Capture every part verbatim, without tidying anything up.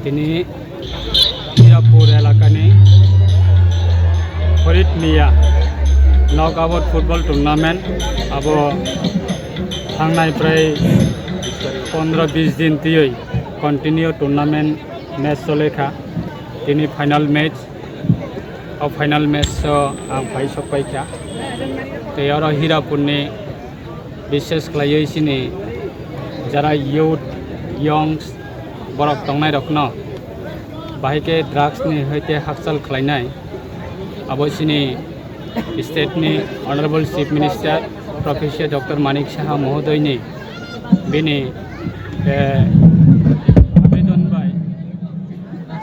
Tini Hirapur elakani Horit Miya knockout football tournament abo thangnai prai pondro bis din tiyoi continue tournament match chole kha. Tini final match, o final match o ang phai sok pai kha. Tei oro Hirapurni bishes khlaiwi chini jara youth, youngs borok tongnairokno bahai khe drugs ni hoite hakchal khlainai, abo chini state ni Honorable Chief Minister Professor Doctor Manik Saha Mohodoini bini, eh, abedon bai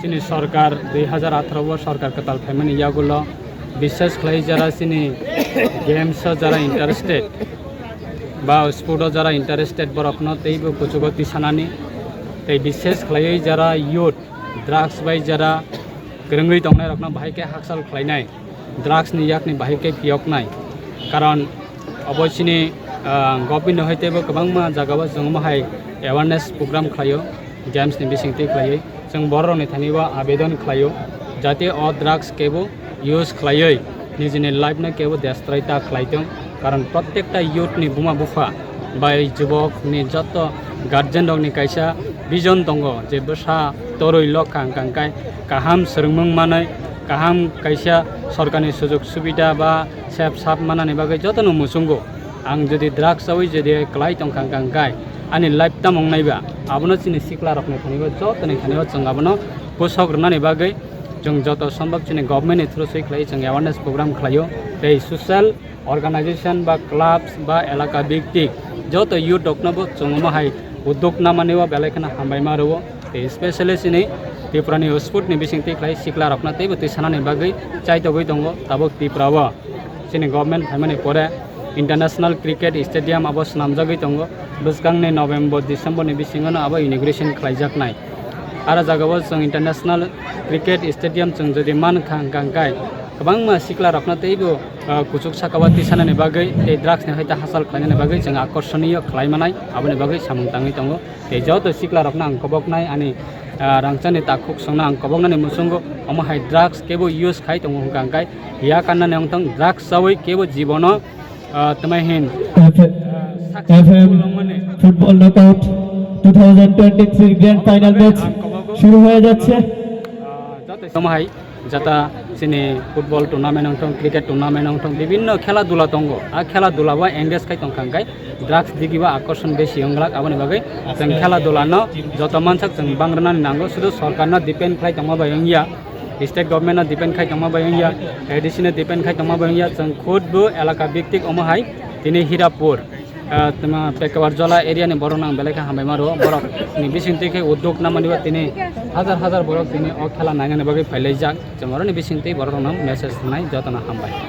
chini sorkar dui hazar atharo o sorkar kwtal phaimani yagulo bishes khlai jara chini games o jara interested ba sport o jara interested borokno teibo kuchugo tisanani, tei bishes khlaiwi jara youth drugs bai jara kwrwngwi tongnairokno bahai khe hakchal khlainai, drugs ni yakni bahai khe phiyoknai. Karon obo chini, ah, government ni hoitebo kwbangma jagao chwng omo hai awareness program khlaio, games ni bisingtwi khlaiwi. Chwng bororokni thani o abedon khlaio, jate o drugs kebo use khlaiwi nijini life no kebo destroy ta khlai tong. Karon prottekta youth ni buma bupha bai jubok ni joto guardian rok ni kaisa vision tongo je bwsa toroi lok kha hwnkha hwnkhe kaham swrwngmung manwi, kaham kaisa sorkarni sujok subida ba sep sap manani bagwi jotono muchungo. Ang jodi drugs chawi jodi kwlai tongkha hwnkha hwnkhe ani life tamo wngnai ba, abono chini sikla rokni thani o jotoni thani o chwng abono bwsok rwnani bagwi chwng joto sombok chini government ni through swi khlai chwng awareness program khlaio tei social organization ba clubs ba elaka biktik joto youth rokno bo chwng omo hai uddog namani o belai kheno hambai ma rwo. Tei specially chini Tripura ni sport ni bisingtwi khlai sikla rokno teibo twi sanani bagwi chaitogwi tongo tabuk Tripura o. Chini government phaimani pore international cricket stadium abo swnamjagwi tongo. Bwskangni November, December ni bisingono abo inauguration khlaijaknai. Aro jagao chwng international cricket stadium chwng jodi mankha hwnkha hwnkhe kwbangma sikla rokno teibo, ah, kuchuk sakao tisanani bagwi tei drugs ni hoite hachal khlainani bagwi chwng akorsoniyo khlai manai, aboni bagwi samung tangwi tongo. Tei joto sikla rokno ang koboknai ani, ah, rangchakni takhuk songno ang koboknani muchungo omo hai drugs kebo use khai tongo hwnkha hwnkhe ya kannani wngthong drugs chawi kebo jibono, ah, twmai hin, F-, ah, F M successful wngmani football knockout two thousand twenty-three grand final match শুরু হয়ে যাচ্ছে। Ah, joto omo hai jata chini football tournament wngthong, cricket tournament wngthong, bibinno khela dula tongo. A khela dula bo engage khai tongkha hwnkhe drugs digi bo akorson besi wnglak, aboni bagwi chwng khela dula no joto mansak chwng bangrwnani nango, sudu sorkar no depend khlai tongma bai wngya, state government no depend khai tongma bai wngya, A D C no depend khai tongma bai wngya, chwng khud bo elaka biktik omo hai tini Hirapur, ah, tma Pekawar Jola area ni borok nang belai khe hambai ma rwo, borok ni bising twi khe uddog namani bo tini hajar hajar borok tini o khela nainani bagwi phailaijak. Chwng oroni bisingtwi borok rokno message rwnai jotono hambai.